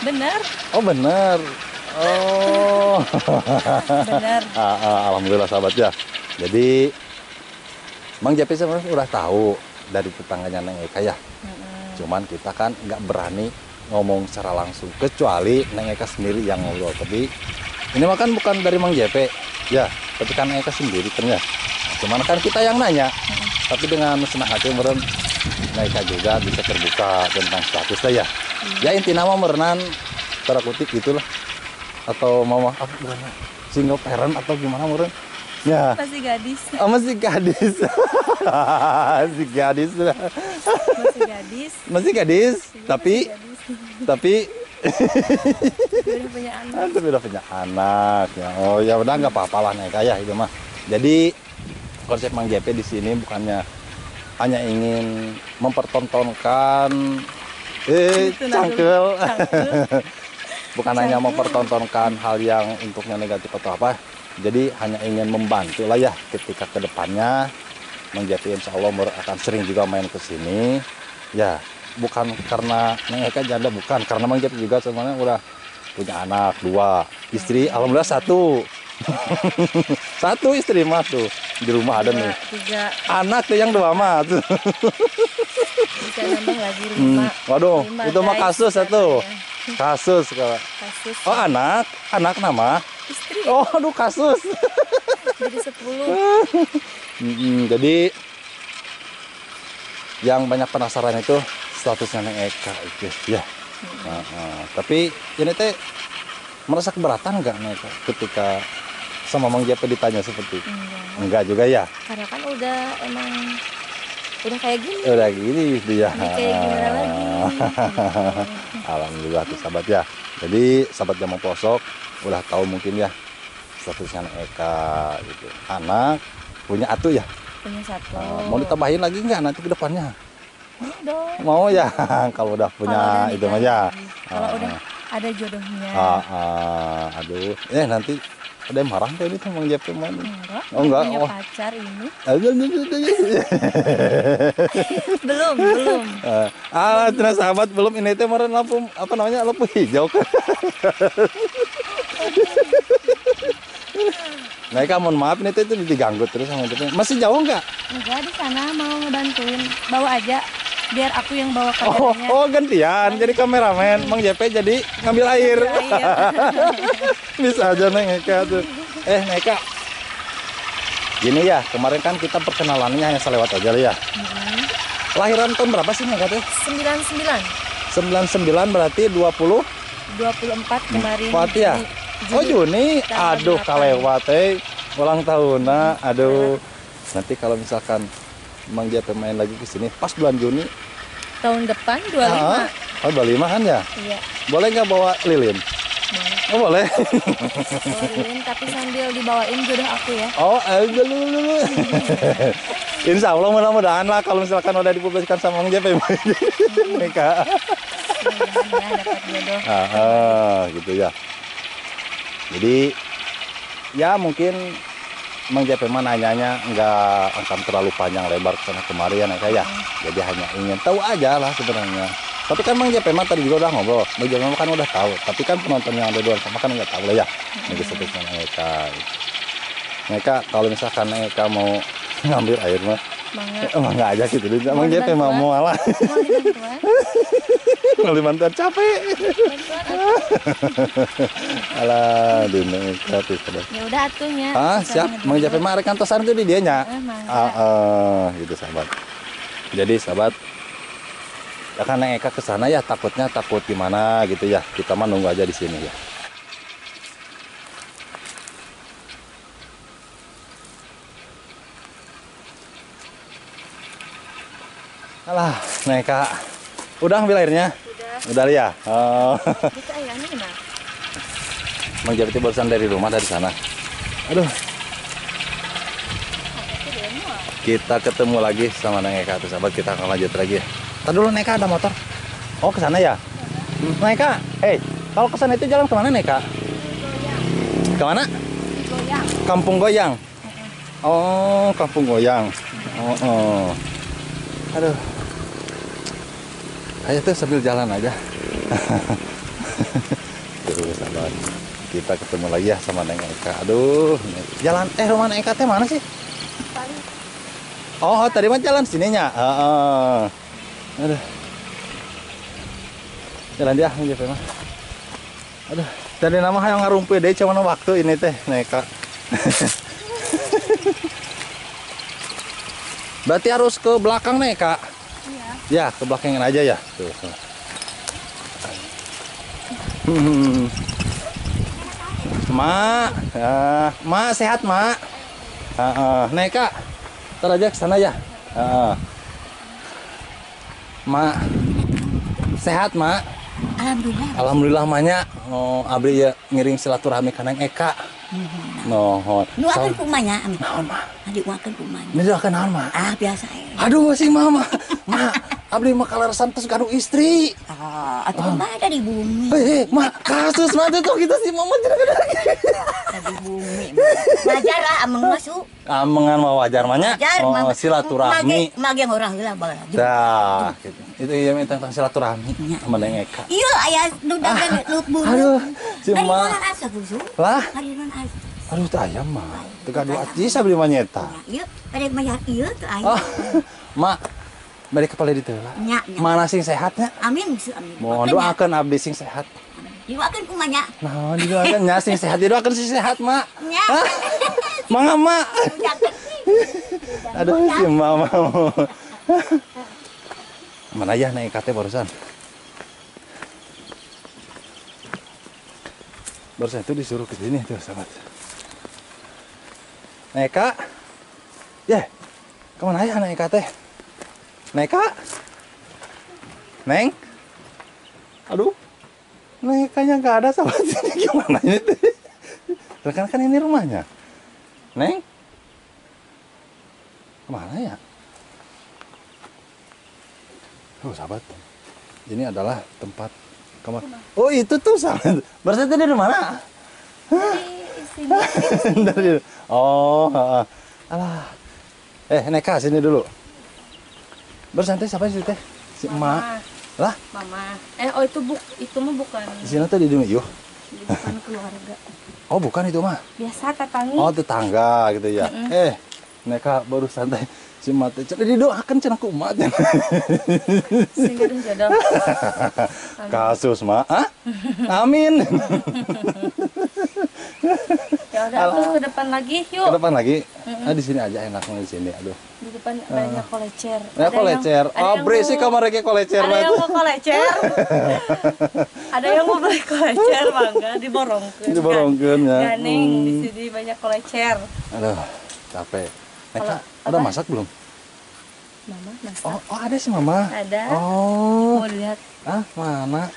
Bener. Oh bener. Oh. Bener. Alhamdulillah sahabat ya. Jadi Mang Jepe sebenarnya udah tahu dari tetangganya Neng Eka ya. Cuman kita kan nggak berani ngomong secara langsung kecuali Neng Eka sendiri yang ngobrol. Tapi ini mah kan bukan dari Mang Jepe ya, tapi kan Neng Eka sendiri kan ya. Cuman kan kita yang nanya. Tapi dengan senang hati meren Neng Eka juga bisa terbuka tentang status lah ya. Ya inti nama merenan tanda kutip itulah, atau mama apa bukan single parent atau gimana meren. Ya. Masih gadis. Oh, masih gadis. Masih gadis. Masih gadis. Masih gadis, tapi masih gadis. Tapi udah punya anak. Tapi udah punya anak ya. Oh ya udah nggak apa-apa lah Neng Eka ya itu mah. Jadi konsep Mang Jepe di sini bukannya hanya ingin mempertontonkan cangkel. Bukan hanya mempertontonkan hal yang untuknya negatif atau apa. Jadi hanya ingin membantu lah ya ketika kedepannya Mang Jepe insya Allah akan sering juga main ke sini. Ya bukan karena Neng Eka janda, bukan karena Mang Jepe juga sebenarnya udah punya anak 2, istri alhamdulillah 1. 1 istri mah tuh di rumah ada nih. 3. Anak tuh yang 2 mah tuh. Bisa nambah lagi 5. Waduh, 5, itu mah kasus satu. Kasus kalau. Kasus. Oh anak, anak nama istri. Oh aduh kasus. Jadi 10. Jadi yang banyak penasaran itu statusnya Neng Eka itu ya. Tapi ini teh merasa keberatan nggak Neng Eka ketika sama Mang Jepe ditanya seperti itu? Enggak juga ya? Karena kan udah emang udah kayak gini. Udah gini dia. Kayak gimana lagi? Alhamdulillah tuh sahabat ya. Jadi sahabat Jamang Pelosok udah tahu mungkin ya statusnya Neng Eka gitu. Anak punya atu ya? Punya 1. Mau ditambahin lagi nggak nanti ke depannya? Mau dong. Mau ya kalau udah punya itu mah ya. Kalau udah ada jodohnya. Aduh, nanti ada yang marah tadi tuh Mang Jepe mana? Enggak. Oh enggak. Punya oh. Pacar ini. Belum. Terus sahabat belum ini teh meureun lampu apa namanya lampu hijau. Nah, Eka mohon maaf ini teh itu diganggu terus sama Jepe. Masih jauh enggak? Enggak, di sana mau ngebantuin. Bawa aja biar aku yang bawa kameranya. Oh, gantian. Jadi kameramen, Mang Jepe jadi ngambil air. Bisa aja Neng Eka tuh. Neng Eka. Gini ya, kemarin kan kita perkenalannya hanya selewat aja lah ya. Lahiran tahun berapa sih Neng Eka tuh? 99. 99 berarti 20? 24 kemarin. 4 ya? Oh Juni, aduh kalewat ulang tahunna, aduh. Nanti kalau misalkan Mang Jepe main lagi ke sini pas bulan Juni tahun depan 25. Oh 25 kan ya? Iya. Boleh nggak bawa lilin? Boleh. Oh boleh. Bawa lilin tapi sambil dibawain jodoh aku ya. Oh, dulu. Insya Allah mudah-mudahan lah kalau misalkan udah dipublikasikan sama Mang Jepe. Mereka. Mudah-mudahan ya dapat jodoh. Gitu ya. Jadi ya mungkin Mang Jepe mah nanyanya nggak akan terlalu panjang lebar kesana kemari ya Neng ya. Jadi hanya ingin tahu aja lah sebenarnya. Tapi kan Mang Jepe mah tadi juga udah ngobrol. Mang Jepe mah kan udah tahu. Tapi kan penonton yang ada di luar sana kan nggak tahu lah ya. Neng statusnya Neng Eka. Neng Eka kalau misalkan Neng Eka mau ngambil air mah, mangga aja gitu. Mang Jepe mah mau lah. Mau dibantuan capek. Alah, di Neng Eka tuh. Ya udah atunya. Ah, siap. Mang Jepe mah rek kantosan tuh di dianya. Gitu sahabat. Jadi sahabat, ya kan Neng Eka kesana ya takutnya takut gimana gitu ya. Kita mah nunggu aja di sini ya. Alah, Neng Eka. Udah ambil airnya? Udah. Udah ya? Oh. Bisa ya, ini gimana? Mang Jepe barusan dari rumah dari sana. Aduh. Kita ketemu lagi sama Neng Eka tuh sahabat, kita akan lanjut lagi ya. Ntar dulu Neng Eka ada motor. Oh, ke sana ya? Neng Eka, hey, kalau ke sana itu jalan kemana Neng Eka? Kemana? Goyang. Kampung Goyang. Oh, Kampung Goyang. Oh, oh. Aduh. Ayo tuh sambil jalan aja. Tuh sahabat, kita ketemu lagi ya sama Neng Eka. Aduh, jalan rumah Neng Eka teh mana sih? Oh, tadi mah jalan sininya. Aduh. Jalan dia Mang Jepe mah. Aduh, tadi nama hayang ngarumpi deh cuman waktu ini teh Neng Eka. Berarti harus ke belakang nih, Kak. Iya. Ya, ke belakangin aja ya. Tuh. Mak, Mak sehat, Mak. Nih, Kak. Ntar aja ke sana ya. Mak. Sehat, Mak. Alhamdulillah. Alhamdulillah mahnya. Oh, abdi ya ngiring silaturahmi ka Neng Eka. Nuhun. Nuakeun kumanya. Naon, Mak? Diuakeun kumanya. Diuakeun naon, Mak? Ah, biasa ya. Aduh, sih mama. Mak, abdi mah kaleresan terus gaduh istri. Ah, atuh mah dari bumi. Mak, kasus mah tuh gitu sih mama tidak ada. Dari bumi. Wajar lah ameng masuk. Amengan mah wajar mah nya. Oh, silaturahmi. Mage orang heula bae. Tah, gitu. Itu ieu tentang silaturahmi sama Neng Eka. Iya, aya nu dagang nu buru. Aduh, si mak. Lah. Aduh, teu aya mah. Teu gaduh acis abdi mah nyeta. Ieu, bade mayar ieu teu aya. Oh, Mak, bade kepala ditu lah. Mana sing sehatnya? Amin, amin. Mohon doakeun abdi sing sehat. Didoakeun kumaha nya? Naon didoakeun nya sing sehat, didoakeun sing sehat, Mak. Nya. Mangga, Mak. Aduh, si mama. Mana ya naik KT barusan? Barusan itu disuruh ke sini tuh, sahabat. Neka, ya, kemana ya Neka teh? Neka, Neng, aduh, Nekanya nggak ada sahabat. Ini gimana ini teh? Rekan kan ini rumahnya, Neng, kemana ya? Oh sahabat, ini adalah tempat kamar. Oh itu tuh sahabat. Barusan tadi di mana? Dari oh, alah. Neka sini dulu. Barusan teh siapa sih teh? Si emak. Lah? Mama. Oh itu itu mah bukan. Di sini teh di dunia. Bukan keluarga. Oh, bukan itu mah. Biasa tetangga. Oh, tetangga gitu ya. Neka barusan teh si emak teh didoakan cenah ku emak teh. Sing gaduh jodoh. Kasus mak. Hah? Amin. Ya udah, terus ke depan lagi yuk. Ke depan lagi. Nah, di sini aja enaknya di sini. Aduh. Di depan banyak kolecer. Banyak kolecer. Oh, berisik kamar reke kolecer. Ada yang mau kolecer. Ada yang mau beli kolecer, mangga diborongkeun. Diborongkeun ya. Ganing di sini banyak kolecer. Aduh, capek. Neka, ada masak belum? Mama masak. Oh, ada sih mama. Ada. Oh. Mau lihat. Ah, mana?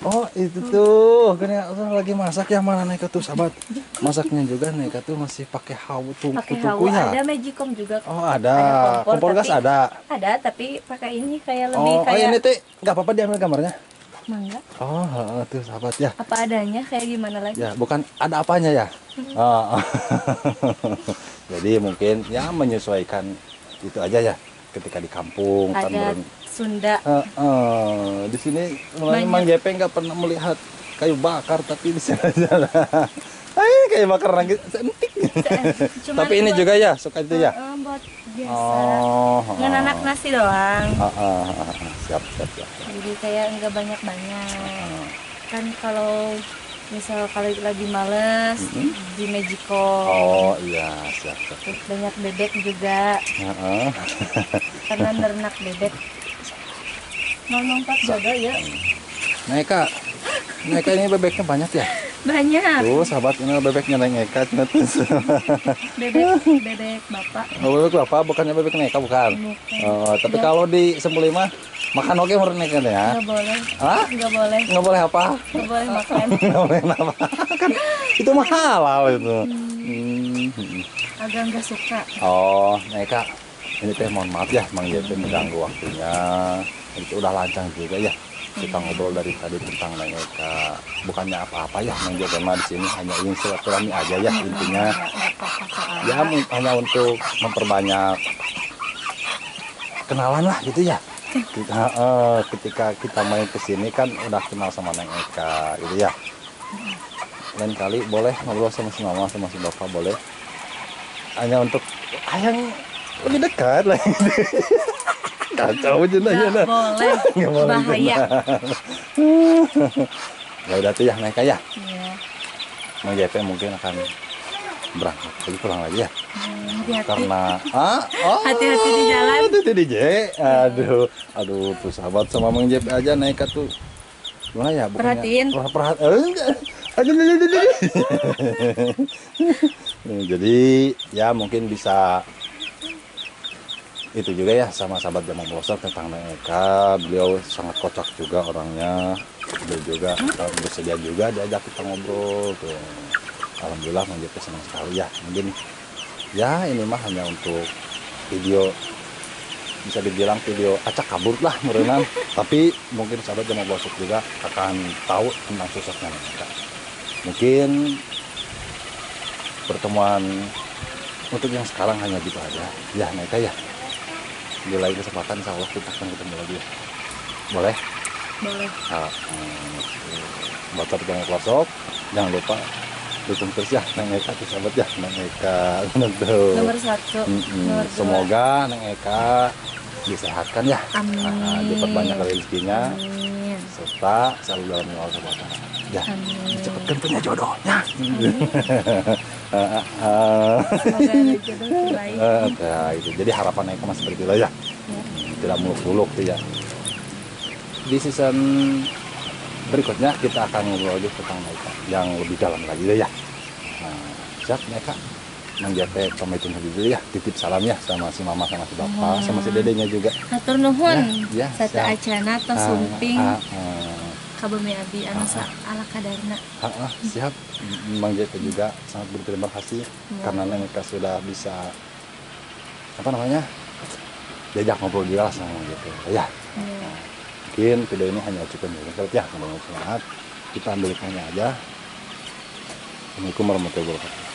Oh itu tuh, kena lagi masak ya mana Neka tuh sahabat. Masaknya juga Neka tuh masih pakai hawu tungku ya. Ada magicom juga. Oh ada, kompor gas ada. Ada tapi pakai ini kayak lebih kayak. Oh ini tuh nggak apa-apa diambil gambarnya. Mangga. Oh tuh sahabat ya. Apa adanya kayak gimana lagi? Ya bukan ada apanya ya. Oh. Jadi mungkin ya menyesuaikan itu aja ya ketika di kampung ada. Kan Sunda. Di sini memang Jepe nggak pernah melihat kayu bakar, tapi di sini aja. Kayu bakar lagi sentik. Tapi ini juga ya suka itu ya. Buat biasa. Oh, ngenanak nasi doang. Siap, siap, siap. Jadi kayak nggak banyak-banyak. Kan kalau misal kalau lagi males di magicom. Oh iya, siap, siap. Terus banyak bebek juga. Karena nernak bebek. 004 jaga ya. Neka, Neka ini bebeknya banyak ya? Banyak. Tuh sahabat, ini bebeknya Neng Eka. Bebek, bebek bapak. Oh, bebek bapak, bukannya bebek Neka bukan? Bukan. Oh, tapi kalau di sembelih mah makan oke menurut Neka ya? Nggak boleh. Hah? Nggak boleh. Nggak boleh apa? Nggak boleh makan. Nggak boleh apa? Kan itu mah halal itu. Agak nggak suka. Oh, Neka, ini teh mohon maaf ya, Mang Jepe mengganggu waktunya. Itu udah lancang juga ya. Kita ngobrol dari tadi tentang Neng Eka. Bukannya apa-apa ya, Mang Jepe mah di sini hanya ingin silaturahmi aja ya intinya. Ya hanya untuk memperbanyak kenalan lah gitu ya. Ketika kita main ke sini kan udah kenal sama Neng Eka gitu ya. Lain kali boleh ngobrol sama si mama sama si bapak boleh. Hanya untuk yang lebih dekat lah. Kacau aja lah ya. Boleh. Nggak boleh. Bahaya. Ya udah tuh ya Neng Eka ya. Iya. Mang JP mungkin akan berangkat lagi, pulang lagi ya. Hati-hati. Karena hati-hati di jalan. Hati-hati di J. Aduh, aduh tuh sahabat sama Mang JP aja Neng Eka tuh. Gimana ya? Perhatiin. Aduh. Jadi ya mungkin bisa itu juga ya sama sahabat Jamang Pelosok tentang Neng Eka. Beliau sangat kocak juga orangnya. Beliau juga bersedia juga diajak kita ngobrol tuh. Alhamdulillah Mang JP senang sekali ya. Mungkin ya ini mah hanya untuk video, bisa dibilang video acak kabur lah merenang. Tapi mungkin sahabat Jamang Pelosok juga akan tahu tentang sosoknya Neng Eka. Mungkin pertemuan untuk yang sekarang hanya gitu aja ya Neng Eka ya. Di lain kesempatan insya Allah kita akan ketemu lagi ya. Boleh? Boleh. Nah, buat sahabat Jamang Pelosok jangan lupa dukung terus ya Neng Eka tuh sahabat ya, Neng Eka tuh. Nomor 1. Nomor 2. Semoga Neng Eka disehatkan ya. Amin. Nah, diperbanyak rezekinya. Amin. Serta selalu dalam lindungan Allah. Ya. Dicepatkan punya jodohnya. Semoga ada jodoh terbaik. Nah, itu. Jadi harapan Neng Eka masih seperti itu ya. Tidak muluk-muluk tuh ya. Di season berikutnya kita akan ngobrol lagi tentang Neng Eka yang lebih dalam lagi deh ya. Nah, siap Neng Eka. Mang JP pamit undur dulu ya. Titip salam ya sama si mama sama si bapak sama si dedenya juga. Hatur nuhun. Ya, satu acana tos sumping. Ka bumi abi anu ala kadarna. Siap. Mang JP juga sangat berterima kasih karena Neng Eka sudah bisa apa namanya? Diajak ngobrol juga lah sama Mang JP. Ya. Mungkin video ini hanya cukup ya, semangat. Kita ambil hikmahnya aja. Assalamualaikum warahmatullahi wabarakatuh.